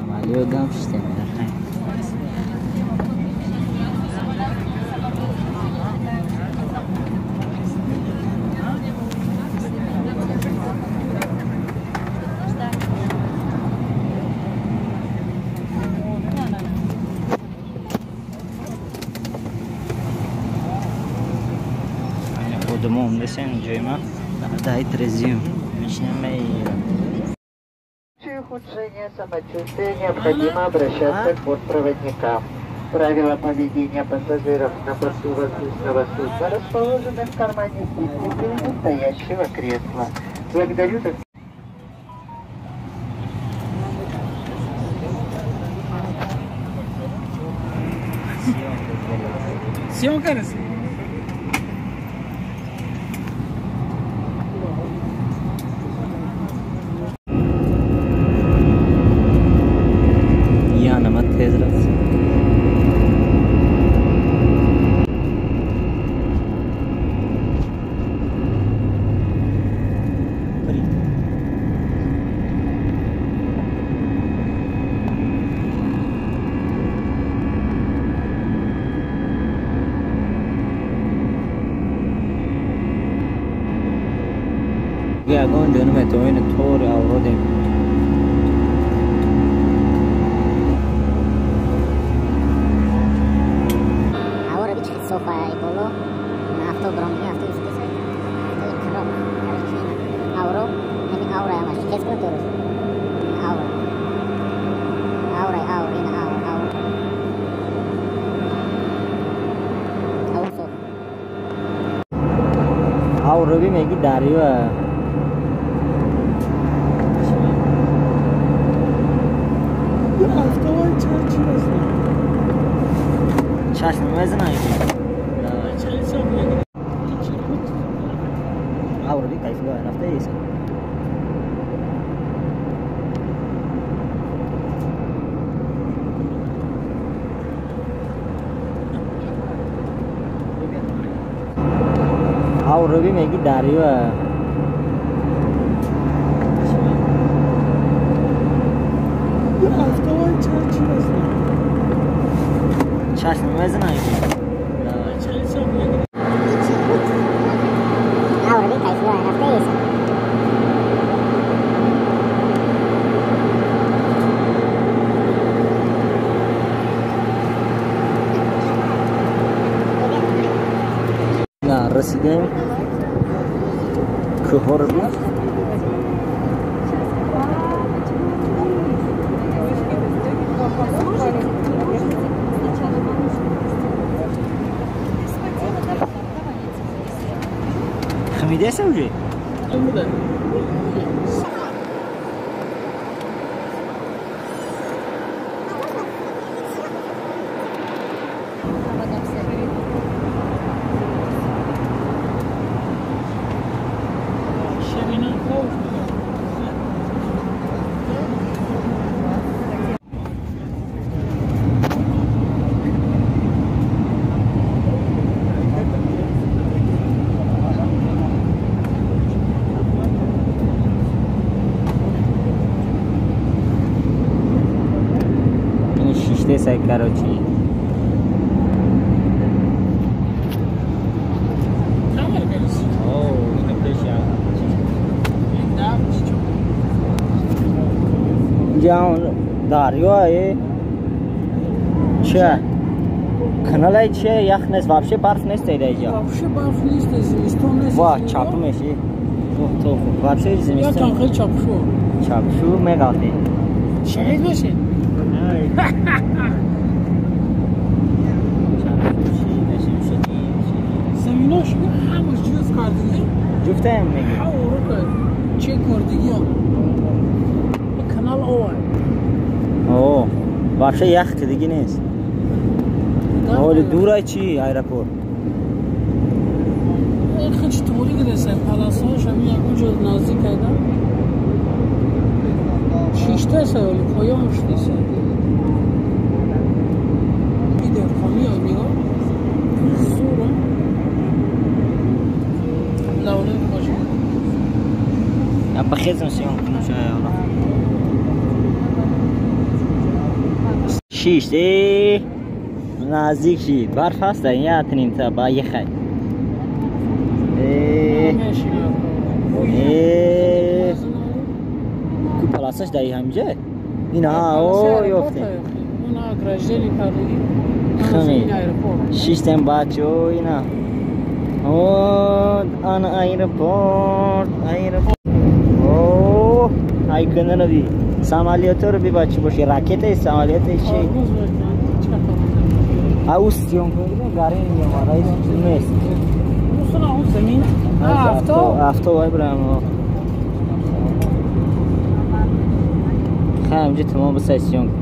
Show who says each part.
Speaker 1: Амалиё дам шистем. Домом десен ҷойма дай трезим мешнем.
Speaker 2: В случае ухудшения самочувствия необходимо обращаться к бортпроводникам. Правила поведения пассажиров на борту воздушного судна расположены в кармане сиденья стоящего кресла. Благодарю за
Speaker 3: съемка.
Speaker 1: Ягон ҷонум этоини тори авродем.
Speaker 4: Авро би чӣ софа ай боло автобром автобус авро ҳамин авра ҳамаш хез кун дуруст авра авра авра ин авра авра авро соф
Speaker 1: авро би меги дарё. Чашм мезанад. Авро би кайф рафта еса. Авро би меги дарё. Чашм мезанад.
Speaker 4: Авро би кайф рафта еса.
Speaker 1: На расидем кӯҳор би. Хамидеса уже? Шиштесай, короче. Дарё че каналай че ях нест, вообще барф нест идаҷа.
Speaker 3: Вообще барф нест, зимистон нест.
Speaker 1: Ва чап меши. То вообще зимистон.
Speaker 3: Я чапшу.
Speaker 1: Чапшу мегалти.
Speaker 3: Шаҳид меши? Заминош ҳамаш ҷуфт кардагӣ.
Speaker 1: Ҷуфтаем меги.
Speaker 3: Ҳа, че кардагӣ. Канал овай.
Speaker 1: О, вообще ях кардагӣ нест. Ҳоли дурай чи аэропорт?
Speaker 3: Хич торик реса, паласҳош ҳамин ягон ҷо наздик айда. Шиштаса ҳоли поён шудеса. Иде хоми нигоҳ. Зура. Лавле бошад.
Speaker 1: Я бахезм съемку кунам шая. 6 наздик шид. Барф ҳаст я тним та ба ехай. Ку паласаш дар ҳамҷа? Ина о ёфтем.
Speaker 3: Ина ограждение кардагӣ.
Speaker 1: Хами. Шиштем бачо ина. О, ана аэропорт, аэропорт. О, ай кунана би. Самолётро би бачо боши, ракетаи самолётаи чи? А устиён кунем гарин меомад, нест.
Speaker 3: Замин. Авто.
Speaker 1: Авто вай брам. Хай, амҷи тамом бисай съёмка.